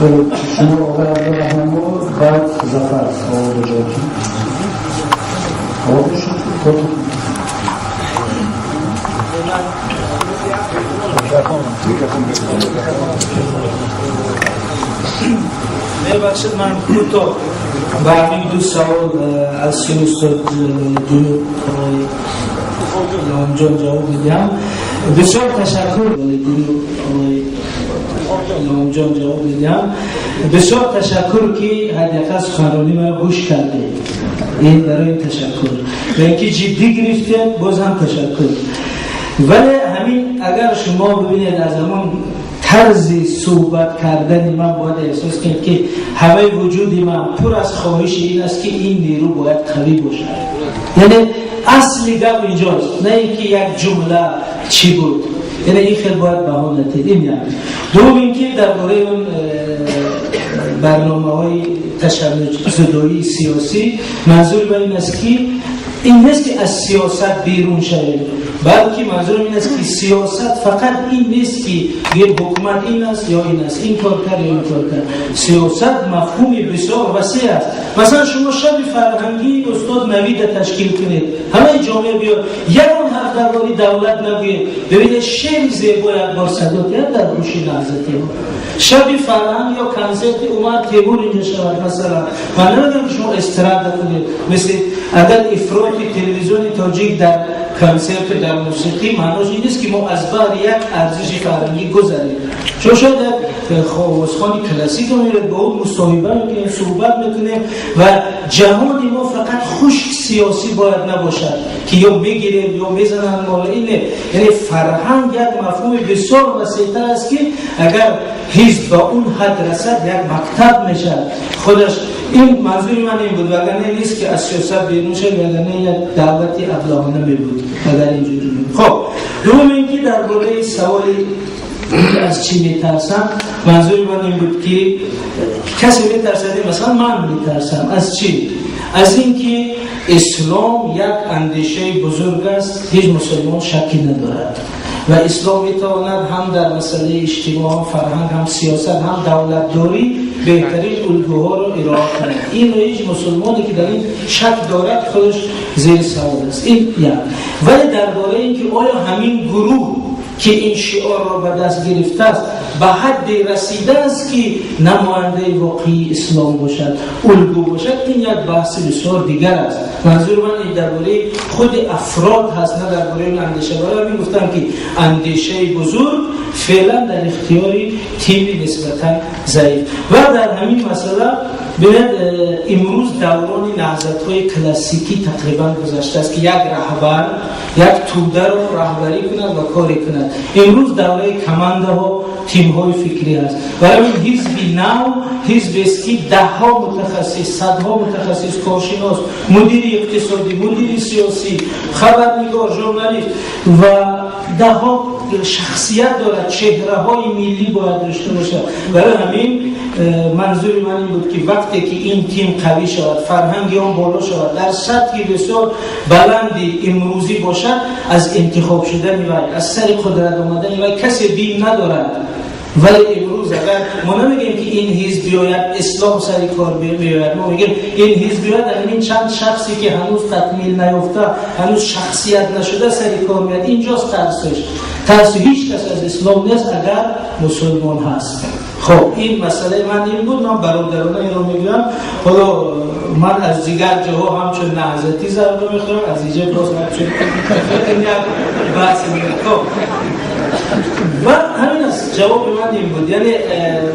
Шумо, оқои Абдурраҳмонов, баъд Зафар савол ҷавоб. Хуб. Мебахшед, ман кӯтоҳ ба ҳамин ду савол аз сӯи устод Номҷон ҷавоб медиҳам. Бисёр ташаккур, Номҷон, ҷавоб медиҳам. Бисёр ташаккур, ки ҳадди ақал суханронии маро гӯш кардед. Ин барои ташаккур ва инки ҷиддӣ гирифтед, боз ҳам ташаккур. Вале ҳамин агар шумо бибинед, аз ҳамон тарзи суҳбат кардани ман бояд эҳсос кунед, ки ҳамаи вуҷуди ман пур аз хоҳиши ин аст, ки ин нерӯ бояд қавӣ бошад. Яъне асли гап инҷост, на ин ки як ҷумла чӣ буд. Яъне ин хел бояд баҳо натед. Ин як. Дуввум, ин ки дар бораи он барномаҳои ташаннуҷзудоии сиёсӣ, манзури ман ин аст, ки ин нест, ки аз сиёсат берун шавем, балки манзурам ин аст, ки сиёсат фақат ин нест, ки гӯем ҳукумат ин аст ё ин аст, ин кор кард ё ин кор кард. Сиёсат мафҳуми бисёр васеъ аст. Масалан, шумо шаби фарҳангии устод Навида ташкил кунед, ҳамаи ҷомеа биёд, ягон ҳарф дар бораи давлат нагӯед, бибинед, шеъри зебо як бор садо диҳад дар гӯши наҳзатиҳо. Шаби фарҳанг ё консерти Умар Темур инҷо шавад, масалан. Ман намедонам, ки шумо эстрада кунед. Мисли агар ифроти телевизиони тоҷик дар консерту дар мусиқӣ, маънош ин нест, ки мо аз баҳри як арзиши фарҳангӣ гузарем. Чун шояд як овозхони классика меояд, бо ӯ мусоҳиба мекунем, суҳбат мекунем ва ҷаҳони мо фақат хушк сиёсӣ бояд набошад, ки ё мегирем, ё мезананд моро. Ин не. Яъне фарҳанг як мафҳуми бисёр васеътар аст, ки агар ҳизб ба он ҳад расад, як мактаб мешавад худаш. Ин манзури ман ин буд, вагарна нест, ки аз сиёсат берун шавад, вагарна як даъвати аблаҳона мебуд, агар инҷури. Хоб, дуввум, ин ки дар бораи саволи аз чӣ метарсам, манзури ман ин буд, ки касе метарсад. Масалан, ман метарсам аз чӣ? Аз ин ки ислом як андешаи бузург аст, ҳеҷ мусулмон шакки надорад ва ислом метавонад ҳам дар масъалаи иҷтимоъ, ҳам фарҳанг, ҳам сиёсат, ҳам давлатдорӣ беҳтарин улгӯҳоро ироа кунад. Инро ҳеҷ мусулмоне, ки дар ин шак дорад, худаш зери савол аст. Ин як. Вале дар бораи ин ки оё ҳамин гурӯҳ, ки ин шиорро ба даст гирифтааст, ба ҳадде расидааст, ки намояндаи воқеии ислом бошад, улгӯ бошад, ин як баҳси бисёр дигар аст. Манзури ман ин дар бораи худи афрод ҳаст, на дар бораи андеша. Барои ҳамин гуфтам, ки андешаи бузург феълан дар ихтиёри тими нисбатан заиф. Ва дар ҳамин масъала бинед, имрӯз даврони наҳзатҳои классикӣ тақрибан гузаштааст, ки як раҳбар як тӯдаро раҳбарӣ кунад ва коре кунад. Имрӯз давраи командаҳо, тимҳои фикрӣ аст. Барои ҳамин ҳизби нав ҳизбест, ки даҳҳо мутахассис, садҳо мутахассис, коршинос, мудири иқтисодӣ, мудири сиёсӣ, хабарнигор, журналист ва даҳҳо шахсият дорад, чеҳраҳои миллӣ бояд дошта бошад. Барои ҳамин манзури ман ин буд, ки вақте ки ин тим қавӣ шавад, фарҳанги он боло шавад, дар сатҳи бисёр баланди имрӯзӣ бошад, аз интихоб шудани вай, аз сари қудрат омадани вай касе бим надорад. Вале имрӯз агар мо намегӯем, ки ин ҳизб биёяд, ислом сари кор меояд, мо мегӯем, ин ҳизб биёяд, ҳамин чанд шахсе, ки ҳанӯз такмил наёфта, ҳанӯз шахсият нашуда, сари кор меояд. Инҷост тарсиш. Тарси ҳеҷ кас аз ислом нест, агар мусулмон ҳаст. Хоб, ин масъалаи ман ин буд. Ман бародарона инро мегӯям. Ҳоло ман аз дигар ҷоҳо ҳамчун наҳзатӣ зарба мехӯрам, аз инҷа боз ҳамчун як баҳс. Хоб, ва ҳамин аст, ҷавоби ман ин буд. Яъне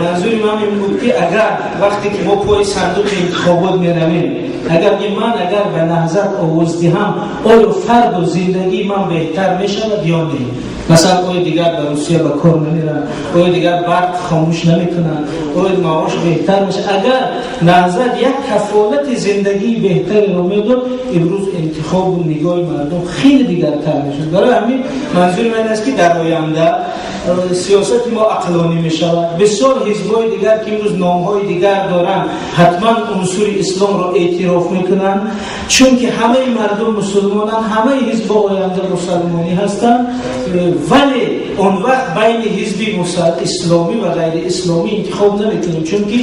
манзури ман ин буд, ки агар вақте ки мо пои сандуқи интихобот меравем, агар ки ман агар ба наҳзат овоз диҳам, оё фарду зиндагии ман беҳтар мешавад ё не? Масалан, оё дигар ба Русия ба кор намерам, оё дигар барқ хомӯш намекунанд, оё маош беҳтар мешавад? Агар наҳзат як кафолати зиндагии беҳтареро медод, имрӯз интихобу нигоҳи мардум хеле дигартар мешуд. Барои ҳамин манзури ман ин аст, ки дар оянда сиёсати мо ақлонӣ мешавад. Бисёр ҳизбҳои дигар, ки имрӯз номҳои дигар доранд, ҳатман унсури исломро эътироф мекунанд, чунки ҳамаи мардум мусулмонанд, ҳамаи ҳизбҳо оянда мусалмонӣ ҳастанд, вале Он вақт байни ҳизби исломӣ ва ғайри исломӣ интихоб намекунем, чунки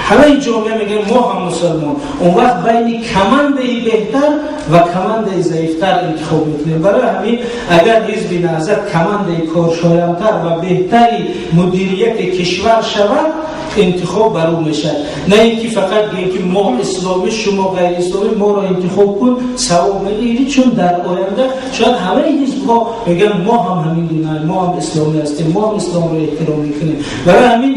ҳамаи ҷомеа мегӯяд мо ҳам мусалмон. Он вақт байни командаи беҳтар ва командаи заифтар интихоб мекунем. Барои ҳамин агар ҳизби Наҳзат командаи коршоямтар ва беҳтари мудирияти кишвар шавад, интихоб бар ӯ мешавад, на ин ки фақат гӯем ки мо исломӣ, шумо ғайриисломӣ, моро интихоб кун, савоб мегирӣ. Чун дар оянда шояд ҳамаи ҳизбҳо мегӯянд мо ҳам ҳамин гуна, мо ҳам исломӣ ҳастем, мо ҳам исломро эҳтиром мекунем. Барои ҳамин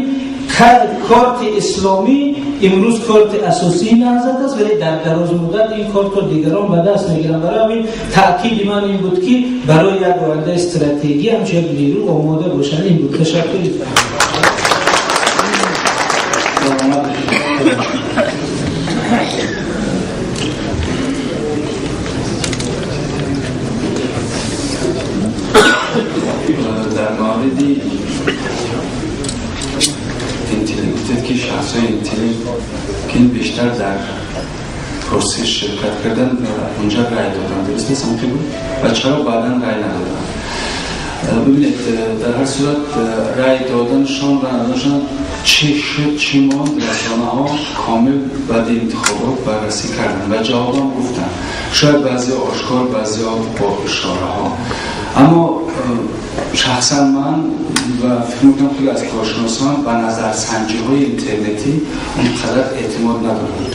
корти исломӣ имрӯз корти асосии Наҳзат аст, вале дар дарозмуддат ин кортро дигарон ба даст мегиранд. Барои ҳамин таъкиди ман ин буд, ки барои як ояндаи стратегӣ ҳамчун як нерӯ омода бошанд. Ин буд. Ташаккур. Дар мавриди гуфтед, ки шахсҳои интеллект ки бештар дар пурсиш ширкат карданд ва унҷа рай доданд, дуруст нест, ҳамин буд? Ва чаро баъдан рай надоданд? Бибинед, дар ҳар сурат рай доданашон ва надоданашон чӣ шуд, чӣ монд, расонаҳо комил баъди интихобот баррасӣ карданд ва ҷавобам гуфтанд, шояд баъзеҳо ошкор, баъзеҳо бо ишораҳо. Аммо шахсан ман ва фикр мекунам хеле аз коршиносон ба назарсанҷиҳои интернетӣ он қадар эътимод надоранд.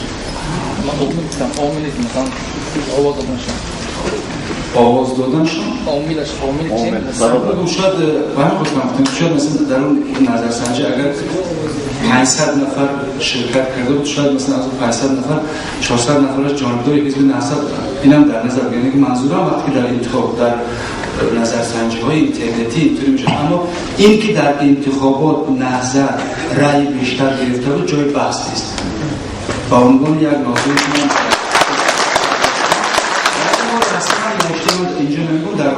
Овоз доданшон шояд ба ҳамин хотир ман гуфтам, шояд масалан дар он назарсанҷӣ агар 500 нафар ширкат карда буд, шояд масалан аз он 500 нафар 400 нафараш ҷонибдори ҳизби Наҳзат буданд. Инам дар назар бигиред, ки манзурам вақте ки дар интихоб дар назарсанҷиҳои интернетӣ интури мешавад. Аммо ин ки дар интихобот Наҳзат раъи бештар гирифта буд, ҷои баҳс нест. Ба унвони як нозири ман инҷо намегӯм, дар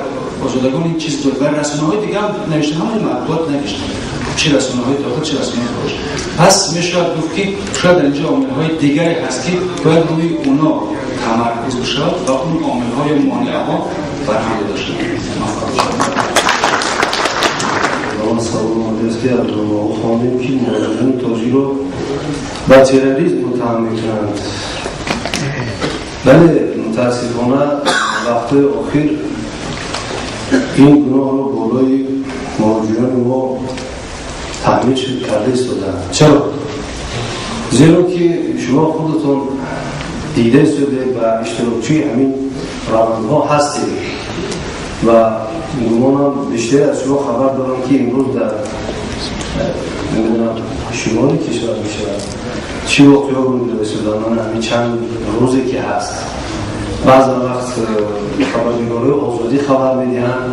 Озодагон ин чиз буд ва расонаҳои дига ҳам навишта, ҳамаи матбуот навиштанд, чӣ расонаҳои дохил, чӣ расонаҳои хориҷ. Пас мешавад гуфт, ки шояд дар инҷо омилҳои дигаре ҳаст, ки бояд рӯи оно тамаркуз бишавад ва он омилҳо ё монеаҳо барҳам дода шавад. Савол омадааст, ки аз рӯзномаҳо хондем, ки муҳоҷирони тоҷикро ба терроризм муттаҳам мекунанд. Бале, мутаассифона, вақтҳои охир ин гуноҳро болои муҳоҷирони мо таҳмил карда истодаанд. Чаро? Зеро ки шумо худатон дида истодаед ва иштирокчии ҳамин равандҳо ҳастед ва гумонам бештаре аз шумо хабар дорам, ки имрӯз дар, намедонам, шимоли кишвар мешавад, чӣ воқеаҳо рӯй дода истодаанд. Ман ҳамин чанд рӯзе ки ҳаст, баъзан вақт хабарнигорои Озодӣ хабар медиҳанд,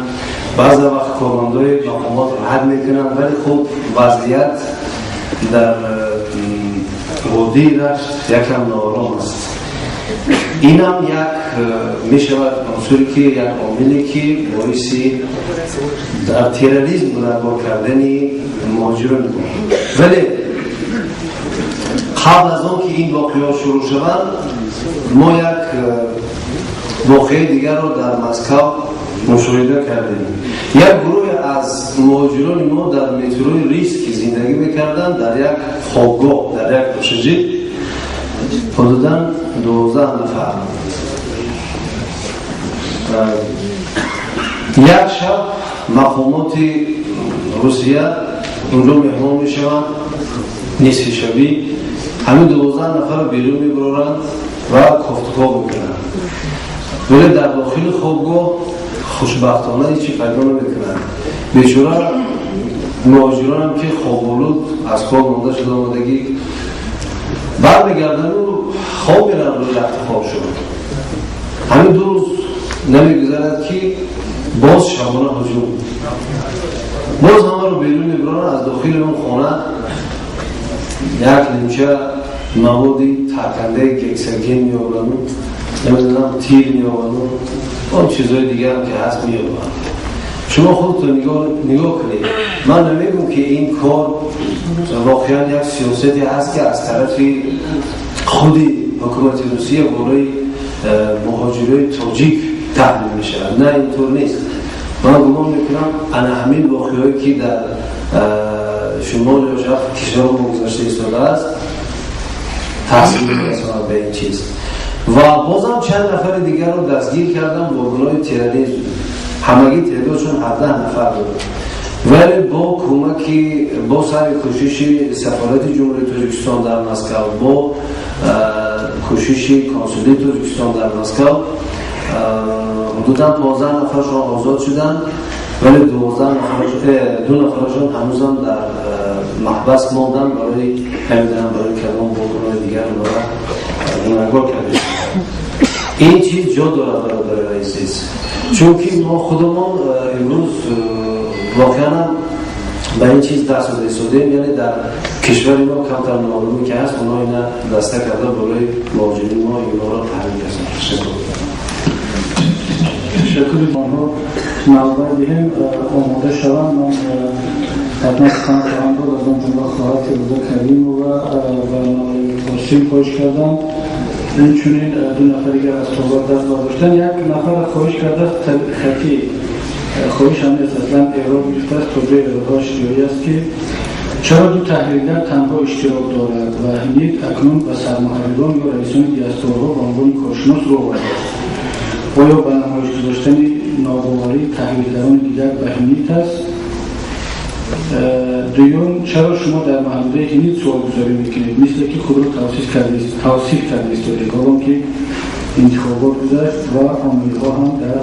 баъзан вақт кормандои мақомот рад мекунанд, вале хуб, вазъият дар водии Рашт якам ноором аст. Инам як мешавад унсуре, ки як омиле, ки боиси дар терроризм гунаҳкор кардани муҳоҷирон. Вале қабл аз он ки ин воқеаҳо шурӯъ шаванд, мо як воқеаи дигарро дар Москав мушоҳида кардем. Як гурӯҳе аз муҳоҷирони мо дар метрои Рижский зиндагӣ мекарданд, дар як хобгоҳ, дар як общежит, ҳудудан 12 нафар. Як шаб мақомоти Русия унҷо меҳмон мешаванд. Нисфи шабӣ ҳамин 12 нафарро берун мебароранд ва кофтуков мекунанд, вале дар дохили хобгоҳ хушбахтона ҳечи пайдо намекунанд. Бечора муҳоҷиронам, ки хоболуд аз кор монда шуда омадагӣ, бармегардану хоб мераванд рӯи рахти хоб шуд. Ҳамин 2 рӯз намегузарад, ки боз шабона ҳуҷум, боз ҳамаро берун мебароранд. Аз дохили он хона як нимча маводи таркандаи гексаген меёбану, намедонам, тир меёбану он чизҳои дигарам ки ҳаст меёбанд. Шумо худтон нигоҳ кунед. Ман намегӯм, ки ин кор воқеан як сиёсате ҳаст, ки аз тарафи худи ҳукумати Русия болои муҳоҷирои тоҷик таҳмил мешавад. На, интур нест. Ман гумон мекунам, ана ҳамин воқеҳое, ки дар шумол ё шарқи кишвар мо гузашта истодааст, таъсир мерасонад ба ин чиз. Ва бозам чанд нафари дигарро дастгир кардам бо гуноҳи терроризм. Ҳамагӣ теъдодшон 17 нафар буд, вале бо кӯмаки, бо саъю кӯшиши сафорати Ҷумҳурии Тоҷикистон дар Москав, бо кӯшиши консулии Тоҷикистон дар Москав ҳудудан 15 нафаршон озод шуданд, вале 12 нафар, ду нафарашон ҳанӯзам дар маҳбас монданд. Барои намедонам, барои кадом бо гуноҳи дигар онҳоро гунаҳгор карда. Ин чиз ҷо дорад, бародарои азиз, чунки мо худамон имрӯз воқеан ба ин чиз даст дода истодем. Яъне дар кишвари мо камтар ноорумӣ ки ҳаст, онҳо ина даста карда болои муҳоҷирини мо инҳоро таҳмил карданд. Ташаккур. Ташаккур. Онҳо навбат диҳем, омода шаванд. Ман ҳатман сухан хоҳам дод. Аз он ҷумла хоҳар Фирӯза Каримова ва Қосим хоҳиш кардам. Инчунин ду нафар дигар аз толор даст бардоштан. Як нафар хоҳиш кардааст, хатӣ хоҳиш ҳам нест, аслан эрод гирифтааст. То ҷои эродҳоаш ҷорӣ аст, ки чаро ду таҳлилгар танҳо иштирок дорад ва ҳинид акнун ба сармуҳаррирон ё раисони диаспораҳо ба унвони коршинос рӯ овардааст? Оё ба намоиш гузоштани нобоварии таҳлилгарони дигар ба ҳинид аст? Дуюм, чаро шумо дар маҳдудаи ҳинид суолгузорӣ мекунед, мисле ки худро тавсиф карда истодед, ҳолон ки интихобот гузашт ва омилҳо ҳам дар